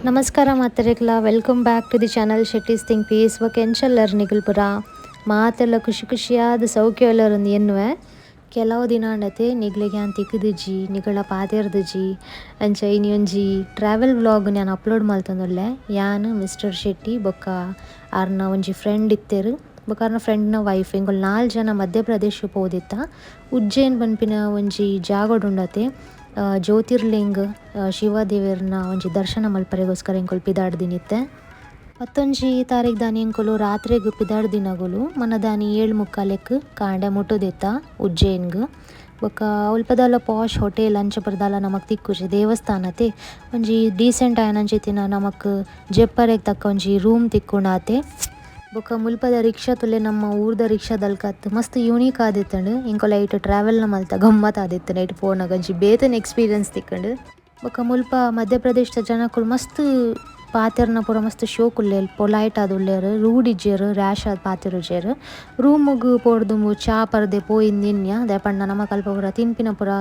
ನಮಸ್ಕಾರ ಮಾತೆರೆಗ್ಲ, welcome back to the channel Shetty's think peace. ಬೊಕ ಎಂಚಲ್ಲೆರ್ ನಿಗುಲ್ ಪುರ? ಮಾತೆಲ್ಲ ಖುಷಿ ಖುಷಿಯಾದ ಸೌಖ್ಯ ಎಲ್ಲರೊಂದು ಎನ್ನುವೆ. ಕೆಲವು ದಿನ ಆಂಡತೆ ನಿಗ್ಲೆಗ್ ಯಾನ್ ತಿಕ್ಕುದಿಜಿ, ನಿಗಳ ಪಾತೆರ್ದಿಜಿ. ಅಂಚ ಇನಿ ಒಂಜಿ ಟ್ರಾವೆಲ್ ವ್ಲಾಗ್ ಯಾನ್ ಅಪ್ಲೋಡ್ ಮಲ್ತೊಂದುಲ್ಲೆ. ಯಾನ್, ಮಿಸ್ಟರ್ ಶೆಟ್ಟಿ ಬೊಕ್ಕ ಆರ್ನ ಒಂಜಿ ಫ್ರೆಂಡ್ ಇತ್ತೆರ್, ಬೊಕ್ಕ ಆರ್ನ ಫ್ರೆಂಡ್ನ ವೈಫ್, ಎಂಕುಲು ನಾಲ್ ಜನ ಮಧ್ಯಪ್ರದೇಶ ಪೋದಿತ್ತ. ಉಜ್ಜೈನ್ ಪನ್ಪಿನ ಒಂಜಿ ಜಾಗಡುಂಡತೆ, ಜ್ಯೋತಿರ್ಲಿಂಗ್ ಶಿವದೇವೆರ್ನ ಒಂಜಿ ದರ್ಶನ ಮಲ್ಪರೆಗೋಸ್ಕರ ಎಂಕುಲು ಪಿದಾಡ್ದಿನಿತ್ತೆ. 11 ತಾರೀಕ್ ದಾನಿ ಎಂಕುಲು ರಾತ್ರೆಗ್ ಪಿದಾಡ್ದಿನಗುಲು ಮನದಾನಿ 7:45ಕ್ ಕಾಂಡೆ ಮುಟ್ಟುದಿತ್ತ ಉಜ್ಜೈನ್ಗ್. ಬೊಕ್ಕ ಅಲ್ಪದಾಲ ಪಾಶ್ ಹೋಟೆಲ್ ಅಂಚ ಪುರದಾಲ ನಮಕ್ ತಿಕ್ಕುಜಿ. ದೇವಸ್ಥಾನತೆ ಒಂಜಿ ಡೀಸೆಂಟ್ ಆಯನಂಚಿತ್ತಿನ ನಮಕ್ ಜೆಪ್ಪರೆಗ್ ತಕ್ಕ ಒಂಜಿ ರೂಮ್ ತಿಕ್ಕುಂಡಾತೆ. ಬೊಕ್ಕ ಮುಲ್ಪದ ರಿಕ್ಷಾ ತುಲೆ, ನಮ್ಮ ಊರ್ದ ರಿಕ್ಷಾದಲ್ಕತ್ ಮಸ್ತ್ ಯೂನಿಕ್ ಆದಿತ್ತಂಡು. ಎಂಕುಲು ಐಟ್ ಟ್ರಾವೆಲ್ನ ಮಲ್ತ ಗಮ್ಮತ್ ಆದಿತ್ತಂಡು. ಐಟ್ ಪೋನಗ ಒಂಜಿ ಬೇತೆನೆ ಎಕ್ಸ್ಪೀರಿಯನ್ಸ್ ತಿಕ್ಕಂಡು. ಬೊಕ್ಕ ಮುಲ್ಪ ಮಧ್ಯಪ್ರದೇಶದ ಜನಕುಲು ಮಸ್ತ್ ಪಾತೆರ್ನ ಪೂರ ಮಸ್ತ್ ಶೋಕುಲ್ಲೆರ್, ಪೊಲೈಟ್ ಆದುಲ್ಲೆರ್, ರೂಡ್ ಇಜ್ಜೆರ್, ರ್ಯಾಶ್ ಆದ್ ಪಾತೆರುಜೆರ್. ರೂಮುಗು ಪೋಡ್ದುಂಬು ಚಾ ಪರ್ದೆ ಪೋಯಿಂದಿನ್ಯ ದಾಯೆ ಪಂಡ ನಮಕ್ ಅಲ್ಪ ಪೂರ ತಿನ್ಪಿನ ಪೂರ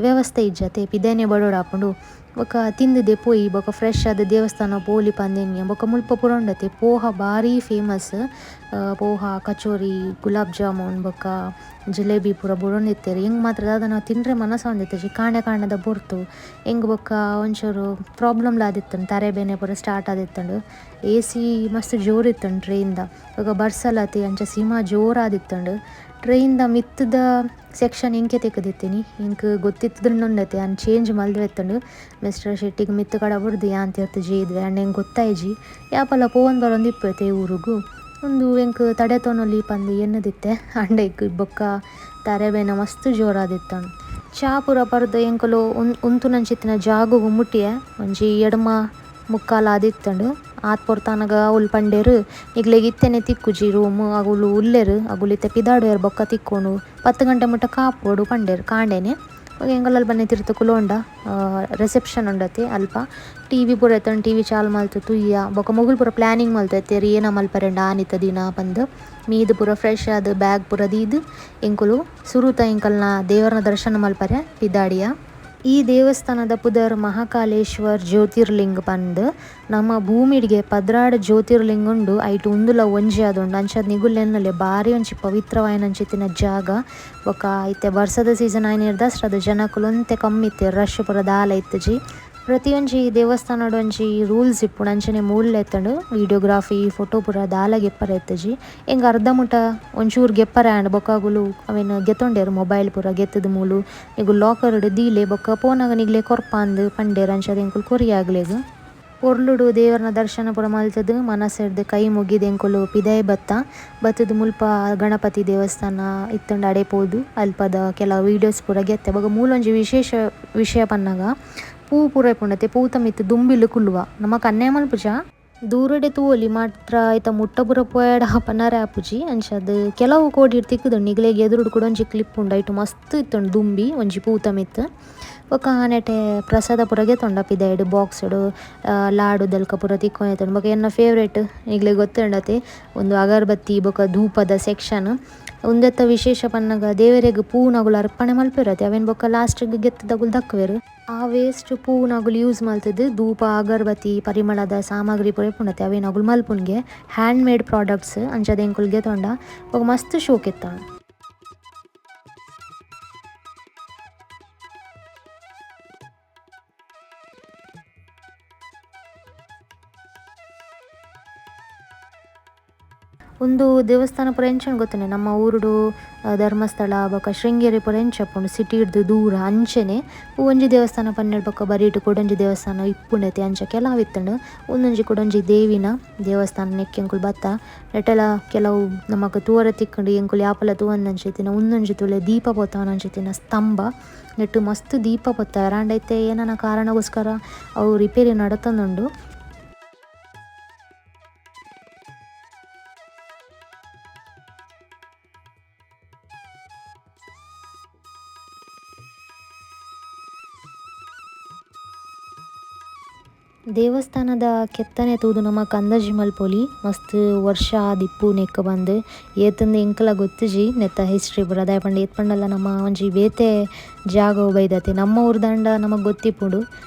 ವ್ಯವಸ್ಥೆ ಇಜ್ಜತೆ, ಪಿದನೆ ಬಡೋಡಾಪುಂಡು. ಬೊಕ್ಕ ತಿಂದುದೆ ಪೋಯಿ ಬೊಕ್ಕ ಫ್ರೆಶ್ ಆದ್ ದೇವಸ್ಥಾನ ಪೋಲಿ ಪಂದಿನ್ಯ. ಬೊಕ್ಕ ಮುಲ್ಪ ಪೂರ ಉಂಡತೆ ಪೋಹ ಬಾರಿ ಫೇಮಸ್. ಪೋಹ, ಕಚೋರಿ, ಗುಲಾಬ್ ಜಾಮೂನ್ ಬೊಕ್ಕ ಜಿಲೇಬಿ ಪೂರ ಬುಡೊಂದಿತ್ತೆರ್. ಎಂಕ್ ಮಾತ್ರ ದಾದನ ತಿನ್ರೆ ಮನಸ್ಸಾವೊಂದಿತ್ತಿಜಿ. ಕಾಂಡೆ ಕಾಂಡೆದ ಪೊರ್ತು ಎಂಕ್ ಬೊಕ್ಕ ಒಂಚೂರು ಪ್ರಾಬ್ಲಮ್ಲ ಆದಿತ್ತುಂಡು, ತರೆ ಬೇನೆ ಪೂರ ಸ್ಟಾರ್ಟ್ ಆದಿತ್ತುಂಡು. ಎ ಸಿ ಮಸ್ತ್ ಜೋರು ಇತ್ತುಂಡು ಟ್ರೈನ್ದ. ಬೊಕ್ಕ ಬರ್ಸಲತೆ ಅಂಚ ಸೀಮಾ ಜೋರಾದಿತ್ತುಂಡು. ಟ್ರೈನ್ದ ಮಿತ್ತುದ ಸೆಕ್ಷನ್ ಎಂಕೆ ತಿಕ್ಕದಿತ್ತೀನಿ, ಎಂಕ್ ಗೊತ್ತಿತ್ತುಂಡತೆ ಯಾನ್ ಚೇಂಜ್ ಮಲ್ದಿತ್ತುಂಡು. ಮಿಸ್ಟರ್ ಶೆಟ್ಟಿಗ್ ಮಿತ್ತು ಕಡ ಬುಡ್ದು ಯಾನ್ ತಿರ್ತು ಜೇದ್ವೆ ಅಂಡ ಎಂಕ್ ಗೊತ್ತಾಯಿಜಿ. ಯಾಪಲ ಪೋವೊಂದು ಬರೊಂದು ಇಪ್ಪುವೆ ಊರುಗು, ಉಂದು ಎಂಕ್ ತಡೆತೊನೊಲಿ ಪಂದ್ ಎನ್ನುದಿತ್ತೆ. ಅಂಡ ಎಂಕ್ ಬೊಕ್ಕ ತರೆ ಬೇನೆ ಮಸ್ತ್ ಜೋರಾದಿತ್ತುಂಡು. ಚಾ ಪೂರ ಪರ್ದು ಎಂಕುಲು ಉಂತುನಂಚಿತ್ತಿನ ಜಾಗೊಗು ಮುಟ್ಟಿಯೆ ಒಂಜಿ 7:45 ಆದಿತ್ತುಂಡು. ಆತ್ ಪೊರ್ತಾನಗ ಅವ್ಲು ಪಂಡೇರು ನಿಗ್ಲೆಗ್ ಇತ್ತೆನೆ ತಿಕ್ಕುಜಿ ರೂಮ್, ಅಗುಲು ಉಲ್ಲೆರ್, ಅಗುಲು ಇತ್ತೆ ಪಿದಾಡುವೆರ್ ಬೊಕ್ಕ ತಿಕ್ಕೊಂಡು, 10 ಗಂಟೆ ಮುಟ್ಟ ಕಾಪೊಡು ಪಂಡೇರು ಕಾಂಡೆನೆ. ಎಂಕುಲು ಅಲ್ಪ ತಿರ್ತು ಕುಲೋಂಡ ರಿಸೆಪ್ಷನ್ ಉಂಡತೆ, ಅಲ್ಪ ಟಿ ವಿ ಪೂರ ಇತ್ತುಂಡು. ಟಿ ವಿ ಚಾಲು ಮಲ್ತು ತೂಯ್ಯ. ಬೊಕ್ಕ ಮೊಗುಲು ಪೂರ ಪ್ಲಾನಿಂಗ್ ಮಲ್ತೆರ್ ಏನ ಮಲ್ಪರೆಂಡ ಆನಿತ ದಿನ ಪಂದ್. ಮೀದ್ ಪೂರ ಫ್ರೆಶ್ ಆದ್ ಬ್ಯಾಗ್ ಪೂರ ದೀದ್ ಎಂಕುಲು ಸುರುತ ಎಂಕಲ್ನ ದೇವರನ ದರ್ಶನ ಮಲ್ಪರೆ ಪಿದಾಡಿಯ. ಈ ದೇವಸ್ಥಾನದ ಪುದರ್ ಮಹಾಕಾಲೇಶ್ವರ್ ಜ್ಯೋತಿರ್ಲಿಂಗ್ ಪಂದ್. ನಮ್ಮ ಭೂಮಿಡ್ಗೆ 12 ಜ್ಯೋತಿರ್ಲಿಂಗ್ ಉಂಡು, ಐಟ್ ಉಂದುಲ ಒಂಜಿ ಆದುಂಡು. ಅಂಚಾದ್ ನಿಗುಲೆನ್ನಲೆ ಬಾರಿ ಒಂಜಿ ಪವಿತ್ರವಾಯಿನಂಚಿತ್ತಿನ ಜಾಗ. ಬೊಕ್ಕ ಇತ್ತೆ ಬರ್ಸದ ಸೀಸನ್ ಆಯಿನೆರ್ದಾಸ್ತ್ರ ಜನಕುಲು ಒಂತೆ ಕಮ್ಮಿ ಇತ್ತೆರ್, ರಶ್ ಪೂರ ದಾಲ ಇತ್ತುಜಿ. ಪ್ರತಿಯೊಂಜಿ ದೇವಸ್ಥಾನಡ್ ಒಂಜಿ ರೂಲ್ಸ್ ಇಪ್ಪುಂಡು, ಅಂಚನೆ ಮೂಲು ಇತ್ತುಂಡು. ವಿಡಿಯೋಗ್ರಾಫಿ ಫೋಟೋ ಪೂರ ದಾಲ ಗೆಪ್ಪರೆ ಇತ್ತುಜಿ. ಎಂಕ್ ಅರ್ಧ ಮುಟ ಒಂಚೂರು ಗೆಪ್ಪರೆ ಆಂಡ್. ಬೊಕ್ಕ ಅಗುಲು ಅವೆನ್ ಗೆತೊಂಡೆರ್, ಮೊಬೈಲ್ ಪೂರ ಗೆತ್ತುದು ಮೂಲು ನಿಗುಲು ಲಾಕರ್ ಡ್ ದೀಲೆ, ಬೊಕ್ಕ ಪೋನಗ ನಿಗ್ಲೆ ಕೊರ್ಪಾಂದ್ ಪಂಡೆರ್. ಅಂಚಾದ್ ಎಂಕುಲು ಕೊರಿಯ ಅಗ್ಲೆಗ್. ಪೊರ್ಲುಡು ದೇವರ್ನ ದರ್ಶನ ಪೂರ ಮಲ್ತುದು ಮನಸ್ಸುರ್ದು ಕೈ ಮುಗಿದ್ ಎಂಕುಲು ಪಿದಯಿ ಬತ್ತ. ಬತ್ತುದು ಮುಲ್ಪ ಗಣಪತಿ ದೇವಸ್ಥಾನ ಇತ್ತುಂಡ ಅಡೆ ಪೋದು ಅಲ್ಪದ ಕೆಲವು ವೀಡಿಯೋಸ್ ಪೂರ ಗೆತ್ತೆ. ಬೊಕ ಮೂಲೊಂಜಿ ವಿಶೇಷ ವಿಷಯ ಪನ್ನಗ ಪೂ ಪೂರ ಇಪ್ಪುಂಡತೆ, ಪೂತ ಮಿತ್ತ್ ದುಂಬಿಲು ಕುಲ್ಲುವ. ನಮಕ್ ಅನ್ಯಾಯ ಮಲ್ಪುಜ, ದೂರಡೆ ತೂವೊಲಿ ಮಾತ್ರ, ಐತ ಮುಟ್ಟ ಪೂರ ಪೋಯಡ ಪನರೆ ಆಪುಜಿ. ಅಂಚಾದ್ ಕೆಲವು ಕೋಡಿಡ್ ತಿಕ್ಕುದುಂಡು. ನಿಗ್ಲೆಗ್ ಎದುರುಡು ಕೂಡ ಒಂಜಿ ಕ್ಲಿಪ್ ಉಂಡು, ಐಟ್ ಮಸ್ತ್ ಇತ್ತುಂಡು ದುಂಬಿ ಒಂಜಿ ಪೂತ ಮಿತ್ತ್. ಬೊಕ್ಕ ಆನೆಟೆ ಪ್ರಸಾದ ಪೂರ ಗೆತೊಂಡ ಪಿದಯ್ಡ್ ಬಾಕ್ಸ್ಡ್ ಲಾಡು ದಲ್ಕ ಪೂರ ತಿಕ್ಕೊಂದಿತ್ತುಂಡು. ಬೊಕ್ಕ ಎನ್ನ ಫೇವರೇಟ್ ನಿಗ್ಲೆಗ್ ಗೊತ್ತುಂಡತೆ ಒಂದು ಅಗರಬತ್ತಿ ಬೊಕ್ಕ ಧೂಪದ ಸೆಕ್ಷನ್. ಉಂದೆತ್ತ ವಿಶೇಷ ಪನ್ನಗ ದೇವರೆಗ್ ಪೂನಗುಲು ಅರ್ಪಣೆ ಮಲ್ಪೆರತೆ, ಅವೆನ್ ಬೊಕ್ಕ ಲಾಸ್ಟ್ ಗ್ ಗೆತ್ತದಗುಲು ದಕ್ಕುವೆರ್. ಆ ವೇಸ್ಟ್ ಪೂನಗುಲು ಯೂಸ್ ಮಲ್ತುದು ಧೂಪ ಅಗರಬತ್ತಿ ಪರಿಮಳದ ಸಾಮಗ್ರಿ ಪೂರ ಇಪ್ಪುಂಡತೆ, ಅವೆನ್ ಅಗುಲು ಮಲ್ಪುನ್ಗೆ hand made products. ಅಂಚಾದ್ ಎಂಕುಲು ಗೆತೊಂಡ ಬೊಕ ಮಸ್ತ್ ಶೋಕ್ ಇತ್ತುಂಡು. ಉಂದು ದೇವಸ್ಥಾನ ಪೂರ ಎಂಚನ ಗೊತ್ತುಂಡೆ, ನಮ್ಮ ಊರುಡು ಧರ್ಮಸ್ಥಳ ಬೊಕ ಶೃಂಗೇರಿ ಪೂರ ಎಂಚ ಉಪ್ಪುಂಡು ಸಿಟಿ ಡ್ದು ದೂರ, ಅಂಚನೆ ಒಂಜಿ ದೇವಸ್ಥಾನ ಪನ್ನೆಡ್ ಬೊಕ ಬರಿಟ್ ಕುಡೊಂಜಿ ದೇವಸ್ಥಾನ ಇಪ್ಪುಂಡತೆ, ಅಂಚ ಕೆಲವು ಇತ್ತುಂಡು. ಉಂದೊಂಜಿ ಕುಡೊಂಜಿ ದೇವಿನ ದೇವಸ್ಥಾನ ನೆಕ್ ಎಂಕುಲು ಬತ್ತ. ನೆಟಲ ಕೆಲವು ನಮಕ್ ತೂವರೆ ತಿಕ್ಕುಂಡು. ಎಂಕುಲು ಯಾಪಲ ತೂವಂದಂಚಿತ್ತಿನ ಉಂದೊಂಜಿ ತೂಲೆ ದೀಪ ಪೊತ್ತಾವನಂಚಿತ್ತಿನ ಸ್ತಂಭ. ನೆಟ್ ಮಸ್ತ್ ದೀಪ ಪೊತ್ತಾವೆರ್, ಆಂಡ ಇತ್ತೆ ಏನನ ಕಾರಣಗೋಸ್ಕರ ಅವು ರಿಪೇರಿ ನಡತೊಂದುಂಡು. ದೇವಸ್ಥಾನದ ಕೆತ್ತನೆ ತೂದು ನಮಕ್ ಅಂದಾಜಿ ಮಲ್ಪೊಲಿ ಮಸ್ತ್ ವರ್ಷ ಆದಿಪ್ಪು ನೆಕ್ ಬಂದು. ಏತಂದು ಎಂಕಲ ಗೊತ್ತುಜಿ ನೆತ್ತ ಹಿಸ್ಟ್ರಿ ಪೂರ, ದಾಯೆ ಪಂಡ ಏತ್ ಪಂಡಲ ನಮ್ಮ ಒಂಜಿ ಬೇತೆ ಜಾಗ ಬೈದತೆ. ನಮ್ಮ ಊರ್ದಂಡ ನಮಕ್ ಗೊತ್ತಿಪ್ಪುಂಡು,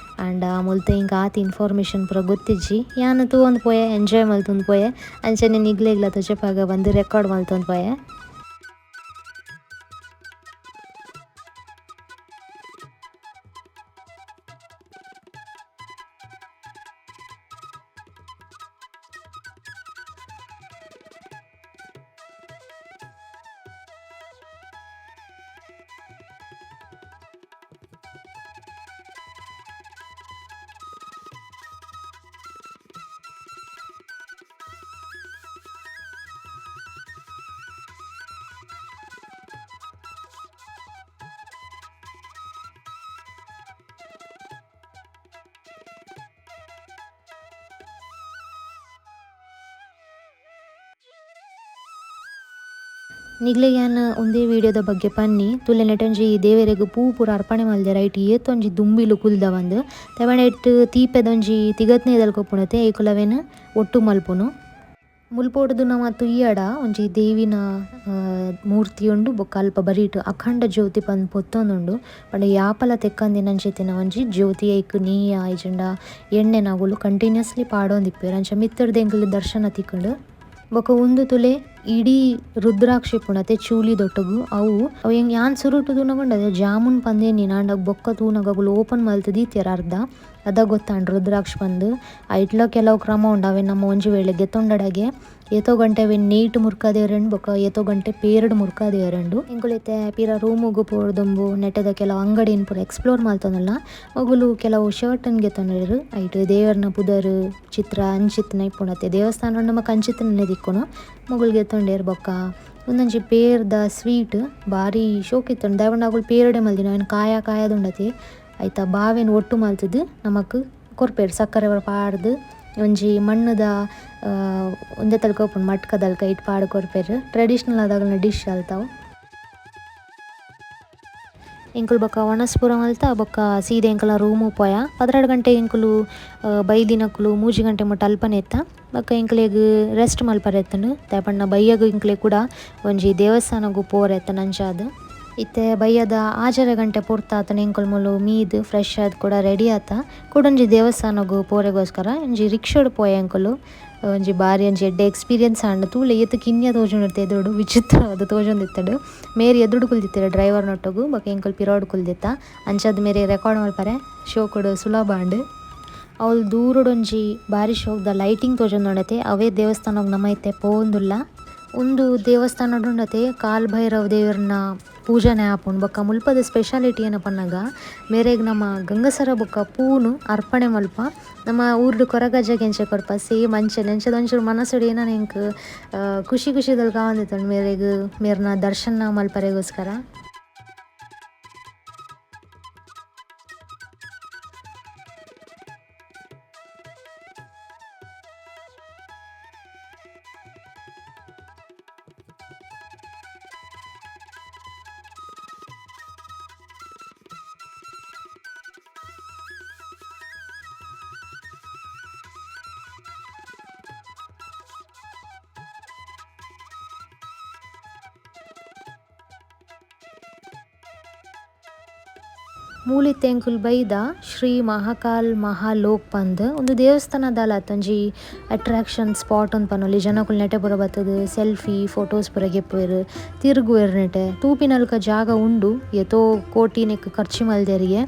ಆಂಡ ಮುಲ್ತ ಎಂಕ್ ಆತ್ ಇನ್ಫಾರ್ಮೇಷನ್ ಪೂರ ಗೊತ್ತಿಜ್ಜಿ. ಯಾನ್ ತೂವೊಂದು ಪೋಯೆ, ಎಂಜಾಯ್ ಮಲ್ತೊಂದು ಪೋಯೆ. ಅಂಚನೆ ನಿಗ್ಲೆಗ್ಲ ತೋಜಪಾಗ ಬಂದು ರೆಕಾರ್ಡ್ ಮಲ್ತೊಂದು ಪೋಯೆ. ನಿಗ್ಲೆಗ್ ಯಾನ್ ಉಂದೇ ವಿಡಿಯೋದ ಬಗ್ಗೆ ಪನ್ನಿ ತುಲೆ ನೆಟೊಂಜಿ ದೇವೆರೆಗ್ ಪೂ ಪೂರ ಅರ್ಪಣೆ ಮಲ್ದೆರ್ ಐಟ್ ಏತೊಂಜಿ ದುಂಬಿಲು ಕುಲ್ದ ಬಂದು ತೆವಣ ಇಟ್ಟು ತೀಪೆದೊಂಜಿ ತಿಗತ್ನೆ ದಲ್ಕೊಪ್ಪುನತೆ ಐಕುಲವೇನು ಒಟ್ಟು ಮಲ್ಪುನು. ಮುಲ್ಪೊಡುದು ನಮ ತುಯ್ಯಡ ಒಂಜಿ ದೇವಿನ ಮೂರ್ತಿ ಉಂಡು ಬೊಕ್ಕ ಅಲ್ಪ ಬರೀಟ್ ಅಖಂಡ ಜ್ಯೋತಿ ಪಂದ್ ಪೊತ್ತೊಂದುಂಡು. ಪಂಡ ಯಾಪಲ ತೆಕ್ಕಂದಿನಂಚಿತ್ತಿನ ಒಂಜಿ ಜ್ಯೋತಿ ಐಕ್ ನೇಯ ಆಯ್ಜಂಡ ಎಣ್ಣೆ ನಗುಲು ಕಂಟಿನ್ಯೂಸ್ಲಿ ಪಾಡೊಂದಿಪ್ಪೆರ್ ಅಂಚ ಮಿತ್ತರ್ದ್ ಎಂಕುಲು ದರ್ಶನ ತಿಕ್ಕುಂಡು. ಬೊಕ್ಕ ಉಂದು ತುಲೆ ಇಡೀ ರುದ್ರಾಕ್ಷಿ ಪುಣತೆ ಚೂಲಿ ದೊಟ್ಟುಗು ಅವು ಅವು ಎಂಕ್ ಯಾನ್ ಸುರುಟು ತೂನಗ ಜಾಮೂನ್ ಪಂದೇನಿ ಆಂಡ ಬೊಕ್ಕ ತೂನಗ ಅಗುಲು ಓಪನ್ ಮಲ್ತ್ ದೀತೆರ್ ಅರ್ಧ ಅದ ಗೊತ್ತಾಂಡ್ ರುದ್ರಾಕ್ಷಿ ಪಂದ್. ಐಟ್ಲ ಕೆಲವು ಕ್ರಮ ಉಂಡು ಅವೆ ನಮ್ಮ ಒಂಜಿ ವೇಳೆ ಗೆತ್ತೊಂಡಡಗೆ ಏತೋ ಗಂಟೆ ಅವೆನ್ ನೀಟ್ ಮುರ್ಕಾದೇರುಂಡು ಬೊಕ್ಕ ಏತೋ ಗಂಟೆ ಪೇರ್ಡ್ ಮುರ್ಕಾದೇರುಂಡು. ಎಂಕುಲು ಇತ್ತೆ ಪಿರ ರೂಮುಗು ಪೋರ್ದುಂಬು ನೆಟದ ಕೆಲವು ಅಂಗಡಿನ್ ಪೂರ ಎಕ್ಸ್ಪ್ಲೋರ್ ಮಲ್ತೊಂದುಲ್ಲ. ಅಗುಲು ಕೆಲವು ಶರ್ಟ್ ನ್ ಗೆತ್ತೊಂಡೆರ್ ಐಟ್ ದೇವರ್ನ ಪುದರ್ ಚಿತ್ರ ಅಂಚಿತ್ತಿನ ಇಪ್ಪುಂಡತ್ತೆ ದೇವಸ್ಥಾನ ನಮಕ್ ಅಂಚಿತ್ತಿನ ತಿಕ್ಕುನು ಮೊಗುಲು ಗೆತ್ತೊಂಡೆರ್. ಬೊಕ್ಕ ಉಂದೊಂಜಿ ಪೇರ್ದ ಸ್ವೀಟ್ ಬಾರಿ ಶೋಕ್ ಇತ್ತುಂಡು ದಾಯೆ ಪಂಡ ಅಗುಲು ಪೇರ್ಡೆ ಮಲ್ದಿನ ಅವೆನ್ ಕಾಯ ಕಾಯದುಂಡತೆ ಐತ ಬಾವೆನ್ ಒಟ್ಟು ಮಲ್ತುದು ನಮಕ್ ಕೊರ್ಪೆರ್ ಸಕ್ಕರೆ ಪೂರ ಪಾಡ್ದ್ ಒಂಜಿ ಮಣ್ಣುದ ಉಂದೆತ ತಲಕ ಉಪ್ಪುಂಡು ಮಟ್ಕದಲ್ಕ ಐಟ್ ಪಾಡ್ ಕೊರ್ಪೆರ್ ಟ್ರೆಡಿಷನಲ್ ಆದ್ ಡಿಶ್ ಅಲ್ತಾವು. ಎಂಕುಲು ಬೊಕ್ಕ ವನಸ್ ಪೂರ ಮಲ್ತ ಬೊಕ್ಕ ಸೀದ ಎಂಕಲ ರೂಮು ಪೋಯ 12 ಗಂಟೆ ಎಂಕುಲು ಬೈದಿನಕುಲು 3 ಗಂಟೆ ಮುಟ್ಟ ಅಲ್ಪನೆ ಇತ್ತ. ಬೊಕ್ಕ ಎಂಕಲೆಗ್ ರೆಸ್ಟ್ ಮಲ್ಪರೆ ಇತ್ತುಂಡು ದಾಯೆ ಪಂಡ ಬಯ್ಯಗ್ ಎಂಕಲೆಗ್ ಕೂಡ ಒಂಜಿ ದೇವಸ್ಥಾನಗ್ ಪೋರೆ ಇತ್ತುಂಡು ಅಂಚಾದ್. ಇತ್ತೆ ಬಯ್ಯದ 6:30 ಗಂಟೆ ಪೊರ್ತಾತನ ಎಂಕುಲು ಮೂಲು ಮೀದ್ ಫ್ರೆಶ್ ಆದ್ ಕೂಡ ರೆಡಿ ಆತ ಕುಡೊಂಜಿ ದೇವಸ್ಥಾನಗ್ ಪೋರೆಗೋಸ್ಕರ ಒಂಜಿ ರಿಕ್ಷಾಡ್ ಪೋಯ ಎಂಕುಲು. ಒಂಜಿ ಬಾರಿ ಒಂಜಿ ಎಡ್ಡೆ ಎಕ್ಸ್ಪೀರಿಯನ್ಸ್ ಆಂಡ್ ತೂಲೆ ಏತ್ ಕಿನ್ಯ ತೋಜುಂಡು ಎದುರುಡು ವಿಚಿತ್ರವಾದ್ ತೋಜೊಂದಿತ್ತುಂಡು. ಮೇರ್ ಎದುರುಡು ಕುಲ್ದಿತ್ತೆರ್ ಡ್ರೈವರ್ ನೊಟ್ಟುಗು ಬೊಕ್ಕ ಎಂಕುಲು ಪಿರವುಡು ಕುಲ್ದಿತ್ತ. ಅಂಚಾದ್ ಮೇರೆ ರೆಕಾರ್ಡ್ ಮಲ್ಪರೆ ಶೋಕುಡು ಸುಲಭ ಆಂಡ್. ಅವ್ಲು ದೂರಡೊಂಜಿ ಬಾರಿ ಶೋಕ್ದ ಲೈಟಿಂಗ್ ತೋಜೊಂದುಂಡತೆ ಅವೇ ದೇವಸ್ಥಾನಗ್ ನಮ ಇತ್ತೆ ಪೋವೊಂದುಲ್ಲ. ಉಂದು ದೇವಸ್ಥಾನಡುಂಡತೆ ಕಾಲ್ ಭೈರವ್ ದೇವರ್ನ ಪೂಜನೆ ಆಪುಂಡು. ಬೊಕ್ಕ ಮುಲ್ಪದ ಸ್ಪೆಷಾಲಿಟಿ ಏನ ಪನ್ನಗ ಮೇರೆಗ್ ನಮ ಗಂಗಸರ ಬೊಕ್ಕ ಪೂನು ಅರ್ಪಣೆ ಮಲ್ಪ ನಮ್ಮ ಊರುಡು ಕೊರಗಜ್ಜಗ್ ಎಂಚ ಕೊರ್ಪ ಸೇಮ್ ಅಂಚನೆ ಅಂಚದ ಒಂಚೂರು ಮನಸ್ಸುಡು ಏನನ ಎಂಕ್ ಖುಷಿ ಖುಷಿದಲ್ಕ ಆವೊಂದಿತ್ತುಂಡು ಮೇರೆಗ್ ಮೇರ್ನ ದರ್ಶನ ಮಲ್ಪರೆಗೋಸ್ಕರ. ಮೂಲಿತೆಂಕುಲ್ ಬೈದ ಶ್ರೀ ಮಹಾಕಾಲ್ ಮಹಾಲೋಕ್ ಪಂದ್ ಒಂದು ದೇವಸ್ಥಾನ ದಾಲ ಒಂಜಿ ಅಟ್ರಾಕ್ಷನ್ ಸ್ಪಾಟ್ ಒಂದ್ ಪನೊಲಿ ಜನಕುಲು ನೆಟೆ ಪೂರ ಬತ್ತುದು ಸೆಲ್ಫಿ ಫೋಟೋಸ್ ಪೂರ ಗೆಪ್ಪುವೆರ್ ತಿರುಗುವೆರ್ ನೆಟೆ ತೂಪಿನಲ್ಕ ಜಾಗ ಉಂಡು ಏತೋ ಕೋಟಿ ನೆಕ್ ಖರ್ಚು ಮಲ್ದೆರಿಗೆ.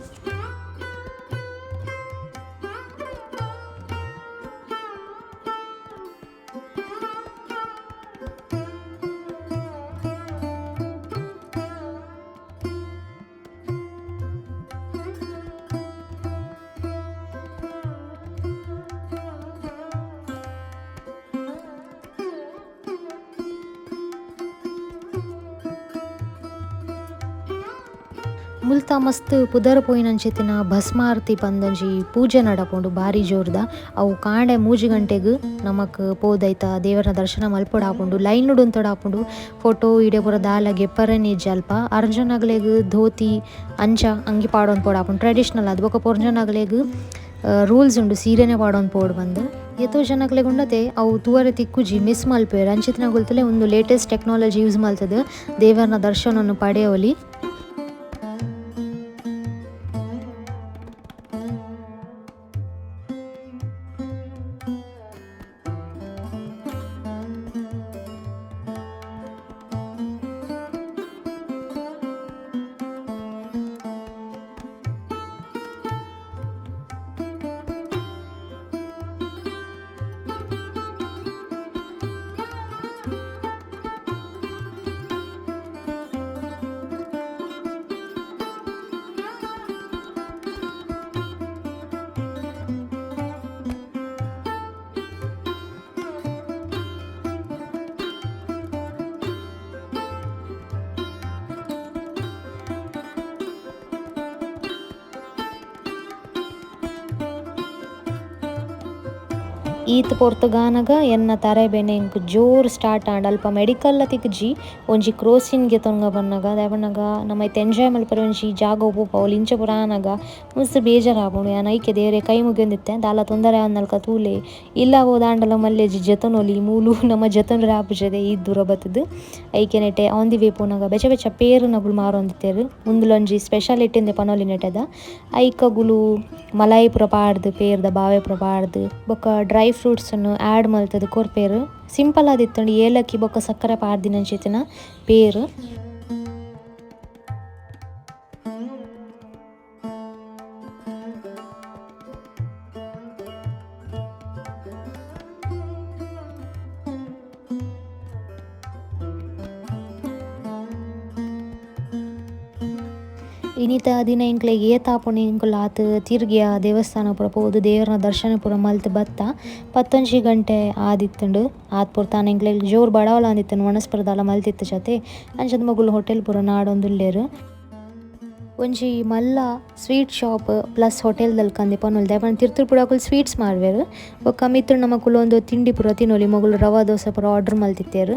ಮುಲ್ತ ಮಸ್ತ್ ಪುದರ್ ಪೋಯಿನಂಚಿತ್ತಿನ ಭಸ್ಮಾರತಿ ಪಂದಂಜಿ ಪೂಜೆ ನಡಪುಂಡು ಬಾರಿ ಜೋರ್ದ. ಅವು ಕಾಂಡೆ 3 ಗಂಟೆಗ್ ನಮಕ್ ಪೋದೈತ ದೇವರ ದರ್ಶನ ಮಲ್ಪೊಡಾಪುಂಡು ಲೈನ್ ಉಂತೊಡಾಪುಂಡು ಫೋಟೋ ವಿಡಿಯೋ ಪೂರ ದಾಲ ಗೆಪ್ಪರನೆ ಇಜ್ಜಿ ಅಲ್ಪ. ಅರ್ಜುನಗ್ಲೆಗ್ ಧೋತಿ ಅಂಚ ಅಂಗಿ ಪಾಡೊಂದು ಪೋಡಾಪುಂಡು ಟ್ರೆಡಿಷನಲ್ ಆದ್ ಬೊಕ್ಕ ಪೊರ್ಜನಗ್ಲೆಗ್ ರೂಲ್ಸ್ ಉಂಡು ಸೀರೆನೆ ಪಾಡೊಂದು ಪೋಡು ಬಂದು. ಏತೋ ಜನಕ್ಲೆಗ್ ಉಂಡತೆ ಅವು ತೂವರೆ ತಿಕ್ಕುಜಿ ಮಿಸ್ ಮಲ್ಪುವೆರ್ ಅಂಚಿತ್ತಿನ ಗುಲ್ತಲೆ ಉಂದು ಲೇಟೆಸ್ಟ್ ಟೆಕ್ನಾಲಜಿ ಯೂಸ್ ಮಲ್ತುದು ದೇವರ್ನ ದರ್ಶನವನ್ನು ಪಡೆಯೊಲಿ. ಈತ್ ಪೊರ್ತುಗಾನಗ ಎನ್ನ ತರೆ ಬೇನೆ ಎಂಕ್ ಜೋರು ಸ್ಟಾರ್ಟ್ ಆಂಡ್. ಅಲ್ಪ ಮೆಡಿಕಲ್ ತಿಕ್ಜಿ ಒಂಜಿ ಕ್ರೋಸಿನ್ ಗೆತೊಂಗ ಬನ್ನಗ ದಾಯೆ ಪನ್ನಗ ನಮ ಇತ್ತೆ ಎಂಜಾಯ್ ಮಲ್ಪರೆ ಒಂಜಿ ಜಾಗ ಪೋಪ ಅವ್ಲು ಇಂಚ ಪೂರ ಆನಗ ಮಸ್ತ್ ಬೇಜಾರ್ ಆಪುಂಡು. ಯಾನ್ ಐಕೆ ದೇವೆರೆ ಕೈ ಮುಗಿಯೊಂದಿತ್ತೆ ದಾಲ ತೊಂದರೆ ಆವಂದಿನಲ್ಕ ತೂಲೆ ಇಲ್ಲ ಪೋದಾಂಡಲ ಮಲ್ಲೆಜಿ ಜೆತೊನೊಲಿ ಮೂಲು ನಮ ಜೆತೊನರೆ ಆಪುಜೆದೆ ಈ ದೂರ ಬತ್ತುದು. ಐಕೆ ನೆಟೆ on the way ಪೋನಗ ಬೆಚ ಬೆಚ ಪೇರು ನಗುಲು ಮಾರೊಂದಿತ್ತೆರ್. ಉಂದುಲೊಂಜಿ ಸ್ಪೆಷಾಲಿಟಿ ಇಂದೆ ಪನೊಲಿ ನೆಟೆದ. ಐಕಗುಲು ಮಲಾಯಿ ಪೂರ ಪಾಡ್ದು ಪೇರ್ದ ಬಾವೆ ಪೂರ ಪಾಡ್ದು ಬೊಕ ಡ್ರೈ ಫ್ರೂಟ್ಸ್ ನು ಆಡ್ ಮಲ್ತುದು ಕೊರ್ಪೆರ್. ಸಿಂಪಲ್ ಆದಿತ್ತುಂಡು ಏಲಕ್ಕಿ ಬೊಕ ಸಕ್ಕರೆ ಪಾಡ್ದಿನಂಚಿತ್ತಿನ ಪೇರ್. ಇನಿತ ದಿನ ಎಂಕ್ಲೆಗ್ ಏತಾಪುಂಡು ಎಂಕುಲು ಆತ್ ತಿರ್ಗ್ಯ ದೇವಸ್ಥಾನ ಪೂರ ಪೋದು ದೇವರ್ನ ದರ್ಶನ ಪೂರ ಮಲ್ತ್ ಬತ್ತ 11 ಗಂಟೆ ಆದಿತ್ತುಂಡು. ಆತ್ ಪೊರ್ತಾನ ಎಂಕ್ಲೆಗ್ ಜೋರು ಬಡವಲ ಆದಿತ್ತುಂಡು ವನಸ್ ಪೂರ ದಾಲ ಮಲ್ತಿತ್ತು ಜತೆ ಅಂಚದ ಮೊಗುಲು ಹೋಟೆಲ್ ಪೂರ ನಾಡೊಂದುಲ್ಲೆರ್. ಒಂಜಿ ಮಲ್ಲ sweet shop plus hotel ದಲ್ಕಂದೆ ಪನೊಲಿ ದಾಯೆ ಪಂಡ ತಿರ್ತುಡು ಪೂರ ಅಕುಲು ಸ್ವೀಟ್ಸ್ ಮಾರ್ವೆರ್. ಬೊಕ್ಕ ಮಿತ್ತ್ ನಮಕುಲು ಒಂದು ತಿಂಡಿ ಪೂರ ತಿನೊಲಿ ಮೊಗುಲು ರವಾ ದೋಸೆ ಪೂರ ಆರ್ಡರ್ ಮಲ್ತಿತ್ತೆರ್.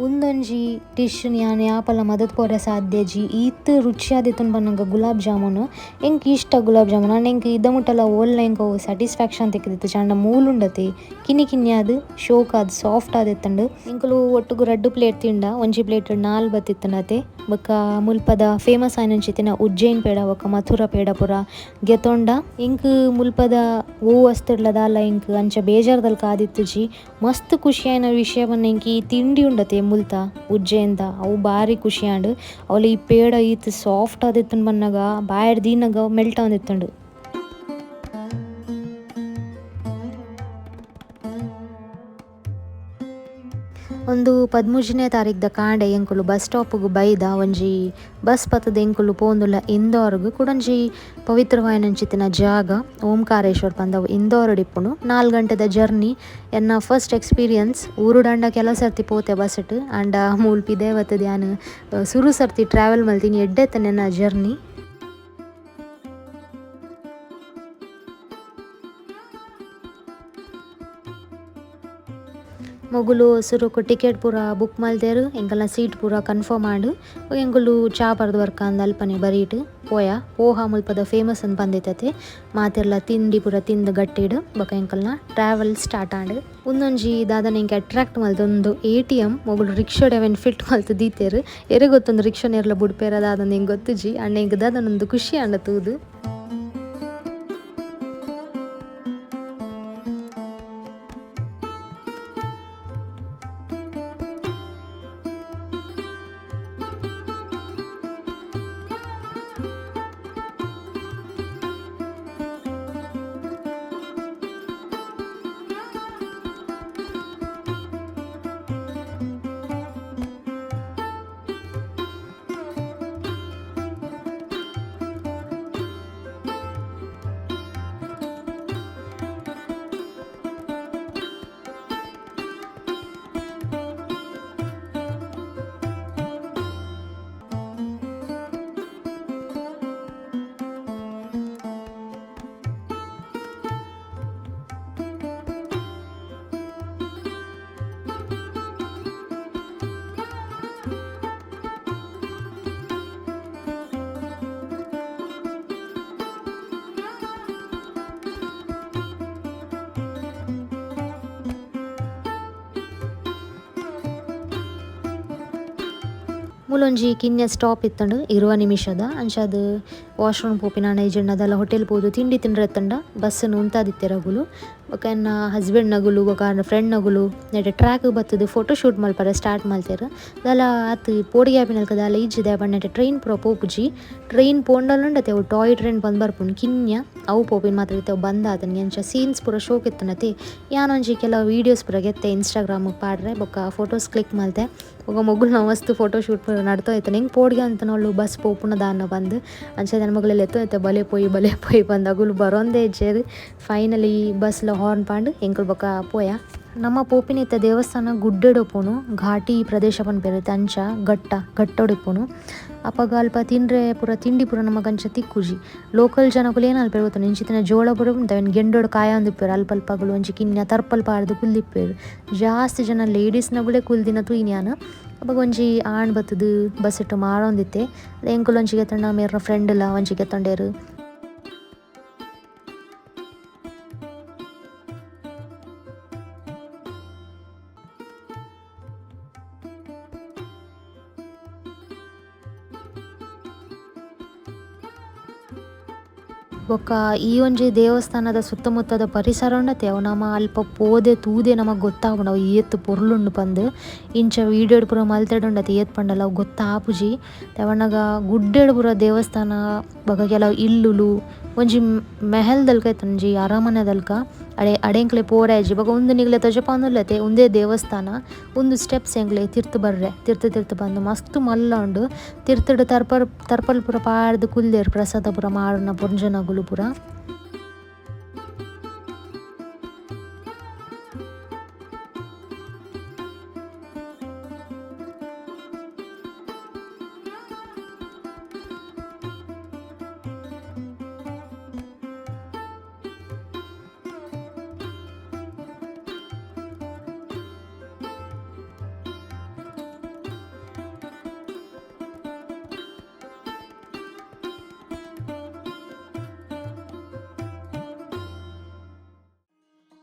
ಉಂದೊಂಜಿ ಡಿಶ್ ಯಾನ್ ಯಾಪಲ ಮದತ್ ಪೋರೆ ಸಾಧ್ಯಜಿ ಈತ್ ರುಚಿಯಾದಿತ್ತುಂಡು ಪನ್ನಗ ಗುಲಾಬ್ ಜಾಮೂನ್. ಎಂಕ್ ಇಷ್ಟ ಗುಲಾಬ್ ಜಾಮೂನ್ ಆಂಡ ಎಂಕ್ ಇದ ಮುಟ್ಟಲ ಓಲ್ಲ ಎಂಕ್ ಅವು ಸ್ಯಾಟಿಸ್ಫ್ಯಾಕ್ಷನ್ ತಿಕ್ಕಿದಿತ್ತು. ಆಂಡ ಮೂಲುಂಡತೆ ಕಿನ್ನಿ ಕಿನ್ನಿ ಆದ್ ಶೋಕಾದ್ ಸಾಫ್ಟ್ ಆದಿತ್ತುಂಡು. ಎಂಕುಲು ಒಟ್ಟುಗು 2 ಪ್ಲೇಟ್ ತಿಂಡ ಒಂಜಿ ಪ್ಲೇಟ್ 4 ಬತ್ತಿತ್ತುಂಡತೆ. ಬೊಕ್ಕ ಮುಲ್ಪದ ಫೇಮಸ್ ಆಯಿನಂಚಿತ್ತಿನ ಉಜ್ಜೈನ್ ಪೇಡ ಬೊಕ್ಕ ಮಥುರಾ ಪೇಡ ಪೂರ ಗೆತೊಂಡ. ಎಂಕ್ ಮುಲ್ಪದ ಓ ವಸ್ತುಡ್ಲ ದಾಲ ಎಂಕ್ ಅಂಚ ಬೇಜಾರ್ದಲ್ಕ ಆದಿತ್ತುಜಿ. ಮಸ್ತ್ ಖುಷಿಯಾಯಿನ ವಿಷಯ ಪಂಡ ಎಂಕ್ ಈ ತಿಂಡಿ ಉಂಡತೆ ಮುಲ್ತ ಉಜ್ಜೈನ್ದ ಅವು ಬಾರಿ ಖುಷಿ ಆಂಡ್. ಅವ್ಲು ಈ ಪೇಡ ಈತ್ ಸಾಫ್ಟ್ ಆದಿತ್ತುಂಡು ಪನ್ನಗ ಬಾಯಿಡ್ ದೀನಗ ಮೆಲ್ಟ್ ಆವೊಂದಿತ್ತುಂಡು. ಒಂದು 13ನೇ ತಾರೀಖ್ ದ ಕಾಂಡೆ ಎಂಕುಲು ಬಸ್ ಸ್ಟಾಪ್ ಬೈದ ಒಂಜಿ ಬಸ್ ಪತ್ತದ ಎಂಕುಲು ಪೋಂದುಲ್ಲ ಇಂದೋರ್ಗ್ ಕುಡೊಂಜಿ ಪವಿತ್ರವಾಯಿನಂಚಿತ್ತಿನ ಜಾಗ ಓಂಕಾರೇಶ್ವರ್ ಪಂದವು ಇಂದೋರ್ ಇಪ್ಪುಂಡು. 4 ಗಂಟೆದ ಜರ್ನಿ. ಎನ್ನ ಫಸ್ಟ್ ಎಕ್ಸ್ಪೀರಿಯನ್ಸ್. ಊರುಡಂಡ ಕೆಲವು ಸರ್ತಿ ಪೋತೆ ಬಸ್ ಅಂಡ ಮೂಲ್ಪಿ ದೇವತೆ ಯಾನ್ ಸುರು ಸರ್ತಿ ಟ್ರಾವೆಲ್ ಮಲ್ತಿನಿ ಎಡ್ಡೆತ್ತನೆ ಎನ್ನ ಜರ್ನಿ. ಮೊಗುಲು ಸುರುಕು ಟಿಕೆಟ್ ಪೂರ ಬುಕ್ ಮಲ್ತೆರ್. ಎಂಕಲ್ನ ಸೀಟ್ ಪೂರ ಕನ್ಫರ್ಮ್ ಆಂಡ್. ಎಂಕುಲು ಚಾ ಪರ್ದು ವರ್ಕ ಅಲ್ಪನೆ ಬರೀಟ್ ಪೋಯ ಪೋಹ ಮುಲ್ಪದ ಫೇಮಸ್ ಅಂದ್ ಪಂದಿತ್ತತೆ. ಮಾತೆರ್ಲ ತಿಂಡಿ ಪೂರ ತಿಂದು ಗಟ್ಟಿಡ್ ಬೊಕ ಎಂಕಲ್ನ ಟ್ರಾವೆಲ್ ಸ್ಟಾರ್ಟ್ ಆಂಡ್. ಉಂದೊಂಜಿ ದಾದನ ಎಂಕ್ ಅಟ್ರಾಕ್ಟ್ ಮಲ್ತ್ ಉಂದು ATM. ಮೊಗುಲು ರಿಕ್ಷಾಡ್ ಅವೆನ್ ಫಿಟ್ ಮಲ್ತ್ ದೀತೆರ್. ಎರೆ ಗೊತ್ತೊಂದು ರಿಕ್ಷಾ ನೇರ್ಲ ಬುಡ್ಪೇರ ದಾದನ ಎಂಕ್ ಗೊತ್ತುಜಿ. ಅಂಡ ಎಂಕ್ ದಾದನ ಉಂದು ಖುಷಿ ಆಂಡ ತೂದು. ಮೂಲೊಂಜಿ ಕಿನ್ಯ ಸ್ಟಾಪ್ ಇತ್ತಂಡು 20 ನಿಮಿಷದ ಅಂಚಾದ್ ವಾಶ್ರೂಮ್ ಪೋಪಿನ ಇಜ್ಜಂಡ ಅದೆಲ್ಲ ಹೋಟೆಲ್ ಪೋದು ತಿಂಡಿ ತಿಂಡ್ರೆ ಬಸ್ ಉಂತಾದಿತ್ತೆರ್ ಅಗುಲು. ಬೊಕ ಎನ್ನ ಹಸ್ಬೆಂಡ್ ನಗುಲು ಬೊಕ ಆರ್ನ ಫ್ರೆಂಡ್ ನಗುಲು ನೆಟೆ ಟ್ರ್ಯಾಕ್ ಬತ್ತುದು ಫೋಟೋ ಶೂಟ್ ಮಲ್ಪರೆ ಸ್ಟಾರ್ಟ್ ಮಲ್ತೆರ್. ದಾಲ ಆತ್ ಪೋಡಿಗೆ ಆಪಿನಲ್ಕ ದಾಲ ಇಜ್ಜಿ ದಾಯೆ ಪಂಡ ನೆಟೆ ಟ್ರೈನ್ ಪೂರ ಪೋಪುಜಿ. ಟ್ರೈನ್ ಪೋಂಡಲುಂಡತೆ ಅವು ಟಾಯ್ ಟ್ರೈನ್ ಪಂದ್ ಬರ್ಪುಂಡು ಕಿನ್ಯ ಅವು ಪೋಪಿನ ಮಾತ್ರ ಇತ್ತೆ ಅವು ಬಂದ್ ಆತುಂಡು. ಅಂಚ ಸೀನ್ಸ್ ಪೂರ ಶೋಕ್ ಇತ್ತುಂಡತೆ. ಯಾನೊಂಜಿ ಕೆಲವು ವೀಡಿಯೋಸ್ ಪೂರ ಗೆತ್ತೆ ಇನ್ಸ್ಟಾಗ್ರಾಮ್ ಪಾಡ್ರೆ ಬೊಕ ಫೋಟೋಸ್ ಕ್ಲಿಕ್ ಮಲ್ತೆ. ಬೊಕ ಮೊಗುಲ್ನ ಮಸ್ತ್ ಫೋಟೋ ಶೂಟ್ ಪೂರ ನಡತೋ ಇತ್ತುಂಡು. ಎಂಕ್ ಪೋಡಿಗೆ ಅಂತನೋಳು ಬಸ್ ಪೋಪುನ ದಾನ್ನ ಪಂದ್ ಅಂಚ ಮೊಗಲೆಲ್ಲ ಎತ್ತೋ ಇತ್ತೆ ಬಲೆ ಪೋಯಿ ಬಲೆ ಪೋಯಿ ಪಂದ್ ಅಗುಲು ಬರೋಂದೇ ಇಜ್ಜೆರ್. ಫೈನಲಿ ಬಸ್ಲ ಹಾರ್ನ್ ಪಾಂಡ್ ಎಂಕುಲು ಬೊಕ ಪೋಯ. ನಮ್ಮ ಪೋಪಿನಿತ್ತ ದೇವಸ್ಥಾನ ಗುಡ್ಡೆಡ್ ಉಪ್ಪುನು ಘಾಟಿ ಪ್ರದೇಶ ಪನ್ಪೆರ್ ಅಂಚ ಘಟ್ಟ ಘಟ್ಟಡ್ ಉಪ್ಪುನು ಅಪಗ ಅಲ್ಪ ತಿಂಡ್ರೆ ಪೂರ ತಿಂಡಿ ಪೂರ ನಮಕ್ ಅಂಚ ತಿಕ್ಕುಜಿ. ಲೋಕಲ್ ಜನಕುಲು ಏನ್ ಅಲ್ಪ ಗೊತ್ತುಂಡು ಇಂಚಿತ್ತಿನ ಜೋಳ ಪೂರ ಉಂತು ಅವೆನ್ ಗೆಂಡೊಡು ಕಾಯೊಂದಿಪ್ಪೆರ್ ಅಲ್ಪ ಅಲ್ಪಗುಲು ಒಂಜಿ ಕಿನ್ಯ ತರ್ಪಲ್ ಪಾಡ್ದ್ ಕುಲ್ದಿಪ್ಪೆರ್. ಜಾಸ್ತಿ ಜನ ಲೇಡೀಸ್ ನಗುಲೇ ಕುಲ್ದಿನ ತೂಯಿನಿ ಯಾನ್. ಅಪಗ ಒಂಜಿ ಆಣ್ ಬತ್ತುದು ಬಸ್ ಟ್ ಮಾರೊಂದಿತ್ತೆ. ಎಂಕುಲು ಒಂಜಿ ಗೆತೊಂಡ ಮೇರ್ನ ಫ್ರೆಂಡ್ ಲ ಒಂಜಿ ಗೆತೊಂಡೆರ್. ಬೊಕ್ಕ ಈ ಒಂಜಿ ದೇವಸ್ಥಾನದ ಸುತ್ತಮುತ್ತದ ಪರಿಸರ ಉಂಡತೆ ಅವು ನಮ ಅಲ್ಪ ಪೋದೆ ತೂದೆ ನಮಕ್ ಗೊತ್ತಾಪುಂಡು ಅವು ಏತ್ ಪೊರ್ಲುಂಡು ಪಂದ್. ಇಂಚ ವೀಡಿಯೋಡ್ ಪೂರ ಮಲ್ತೆಡ್ ಉಂಡತೆ ಏತ್ ಪಂಡಲ ಅವು ಗೊತ್ತಾಪುಜಿ. ದಾಯೆ ಗುಡ್ಡೆಡ್ ಪೂರ ದೇವಸ್ಥಾನ ಬೊಕ ಕೆಲವು ಇಲ್ಲುಲು ಒಂಜಿ ಮೆಹಲ್ ದಲ್ಕ ಇತ್ತುಂಡು ಒಂಜಿ ಅರಮನೆ ದಲ್ಕ ಅಡೆ ಅಡೆಂಕ್ಲೆ ಪೋರೆ ಆಯಿಜಿ ಬೊಕ ಉಂದು ನಿಕ್ಲೆ ತೋಜಪಾವೊಂದುಲ್ಲೆತೆ ಉಂದೇ ದೇವಸ್ಥಾನ ಉಂದು ಸ್ಟೆಪ್ಸ್ ಎಂಕ್ಲೆ ತಿರ್ತ್ ಬರ್ರೆ ತಿರ್ತ್ ತಿರ್ತ್ ಬಂದು ಮಸ್ತ್ ಮಲ್ಲ ಉಂಡು. ತಿರ್ತುಡು ತರ್ಪರ್ ತರ್ಪಲ್ ಪೂರ ಪಾಡ್ದ್ ಕುಲ್ದೆರ್ ಪ್ರಸಾದ ಪೂರ ಮಾರುನ ಪೊಂಜೊನಗುಲು ಪೂರ.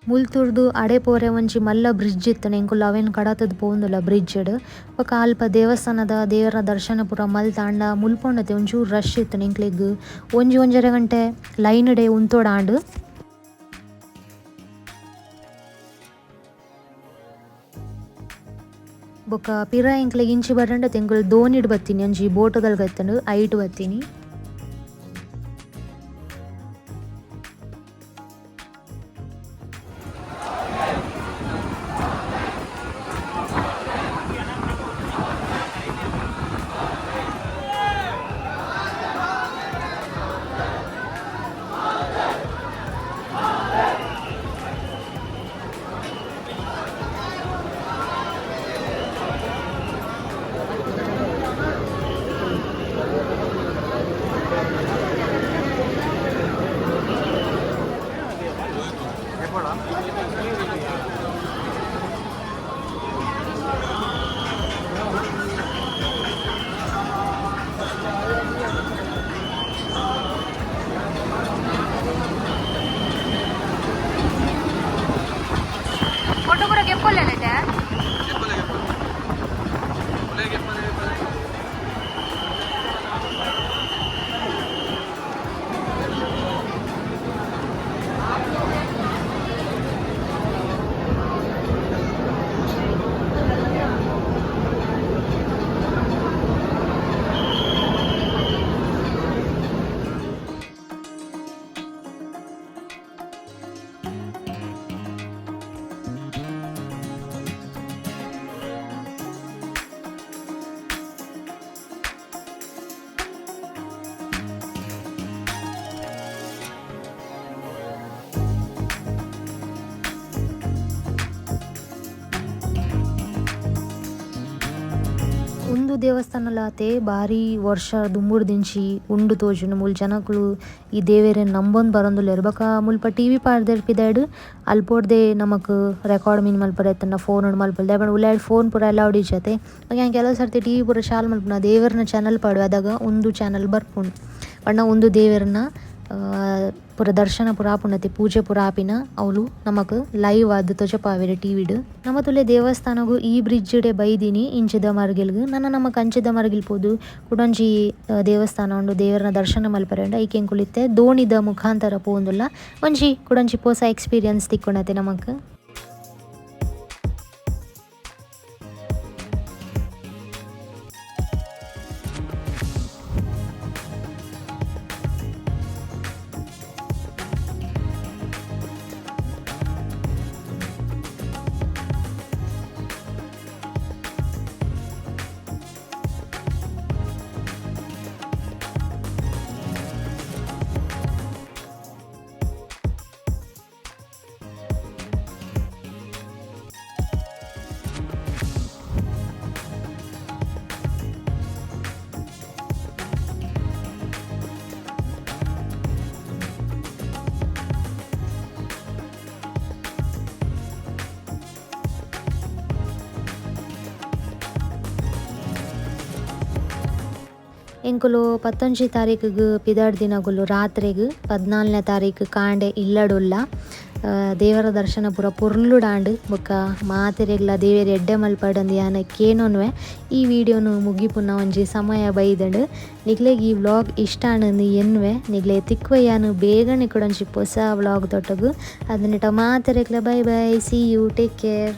ಮುಲ್ತುರ್ದು ಅಡೆ ಪೋರೆ ಒಂಜಿ ಮಲ್ಲ ಬ್ರಿಡ್ಜ್ ಇತ್ತುಂಡು ಎಂಕುಲು ಅವೆನ್ ಕಡತುದು ಪೋವೊಂದುಲ್ಲ ಬ್ರಿಡ್ಜ್ ಡ್. ಬೊಕ ಅಲ್ಪ ದೇವಸ್ಥಾನದ ದೇವರ ದರ್ಶನ ಪೂರ ಮಲ್ತಾಂಡ ಮುಲ್ಪ ಉಂಡತೆ ಒಂಚೂರು ರಶ್ ಇತ್ತುಂಡು ಎಂಕ್ಲೆಗ್ ಒಂಜಿ ಒಂಜರೆ ಗಂಟೆ ಲೈನ್ ಡೇ ಉಂತೊಡಾಂಡ್. ಬೊಕ ಪಿರ ಎಂಕ್ಲೆಗ್ ಇಂಚಿ ಬರಂಡ ಎಂಕುಲು ದೋಣಿಡ್ ಬತ್ತಿನಿ ಒಂಜಿ ಬೋಟ್ ದಲ್ಕ ಇತ್ತುಂಡು ಐಟ್ ಬತ್ತಿನಿ. ಫೋಟೋ ಪೂರ ಗೆಪ್ಪೊಲ್ಲೆನೆಟೆ. ಉಂದು ದೇವಸ್ಥಾನಲಾತೆ ಬಾರಿ ವರ್ಷ ದುಂಬುರ್ದಿಂಚಿ ಉಂಡು ತೋಜುಂಡು. ಮೂಲು ಜನಕುಲು ಈ ದೇವೆರೆನ್ ನಂಬೊಂದು ಬರೊಂದುಲ್ಲೆರ್ ಬೊಕ ಮುಲ್ಪ ಟಿವಿ ಪಾಡ್ದೆರ್ ಪಿದಯ್ಡ್ ಅಲ್ಪೊರ್ದೆ ನಮಕ್ ರೆಕಾರ್ಡ್ ಮೀನ್ ಮಲ್ಪರೆ ಇತ್ತ್ಂಡ ಫೋನ್ ಡ್ ಮಲ್ಪೊಲಿ ದಾಯೆ ಪಂಡ ಉಲಾಯಿಡ್ ಫೋನ್ ಪೂರ ಅಲೌಡ್ ಇಜ್ಜತೆ. ಬೊಕ ಯಾನ್ ಕೆಲವು ಸರ್ತಿ ಟಿವಿ ಪೂರ ಚಾಲು ಮಲ್ಪುನ ದೇವೆರ್ನ ಚಾನಲ್ ಪಾಡುವೆ ಅದಗ ಉಂದು ಚಾನಲ್ ಬರ್ಪುಂಡು. ಪಂಡ ಉಂದು ದೇವೆರ್ನ ಪೂರ ದರ್ಶನ ಪೂರ ಆಪುಂಡತೆ ಪೂಜೆ ಪೂರ ಆಪಿನ ಅವ್ಲು ನಮಕ್ ಲೈವ್ ಆದ್ ತೋಜಪಾವೆರ್ ಟಿವಿ ಡ್. ನಮ ತೂಲೆ ದೇವಸ್ಥಾನಗ್ ಈ ಬ್ರಿಡ್ಜ್ ಡೇ ಬೈದಿನಿ ಇಂಚಿದ ಮರ್ಗಿಲ್ಗ್ ನನ ನಮಕ್ ಅಂಚಿದ ಮರ್ಗಿಲ್ ಪೋದು ಕುಡೊಂಜಿ ದೇವಸ್ಥಾನ ಉಂಡು ದೇವೆರ್ನ ದರ್ಶನ ಮಲ್ಪರೆ ಉಂಡು ಐಕ್ ಎಂಕುಲು ಇತ್ತೆ ದೋಣಿದ ಮುಖಾಂತರ ಪೋವೊಂದುಲ್ಲ ಒಂಜಿ ಕುಡೊಂಜಿ ಪೊಸ ಎಕ್ಸ್ಪೀರಿಯನ್ಸ್ ತಿಕ್ಕುಂಡತೆ ನಮಕ್. ಎಂಕುಲು ಪತ್ತೊಂಜಿ ತಾರೀಖುಗು ಪಿದಾಡ್ದಿನಗುಲು ರಾತ್ರೆಗ್ 14ನೇ ತಾರೀಖು ಕಾಂಡೆ ಇಲ್ಲಡುಲ್ಲ. ದೇವರ ದರ್ಶನ ಪೂರ ಪೊರ್ಲುಡಾಂಡ್. ಬೊಕ್ಕ ಮಾತೆರೆಗ್ಲ ದೇವೆರ್ ಎಡ್ಡೆ ಮಲ್ಪಡಂದ್ ಯಾನ್ ಕೇನೊನ್ವೆ. ಈ ವಿಡಿಯೋನು ಮುಗಿಪುನ ಒಂಜಿ ಸಮಯ ಬೈದ್ಂಡ್. ನಿಕ್ಲೆಗ್ ಈ ವ್ಲಾಗ್ ಇಷ್ಟ ಆಂಡ್ ಎನ್ನುವೆ. ನಿಕ್ಲೆ ತಿಕ್ಕುವೆ ಯಾನ್ ಬೇಗನೆ ಕುಡೊಂಜಿ ಪೊಸ vlog ದೊಟ್ಟುಗು. ಅದನ್ನಿಟ ಮಾತೆರೆಗ್ಲ bye bye, see you, take care.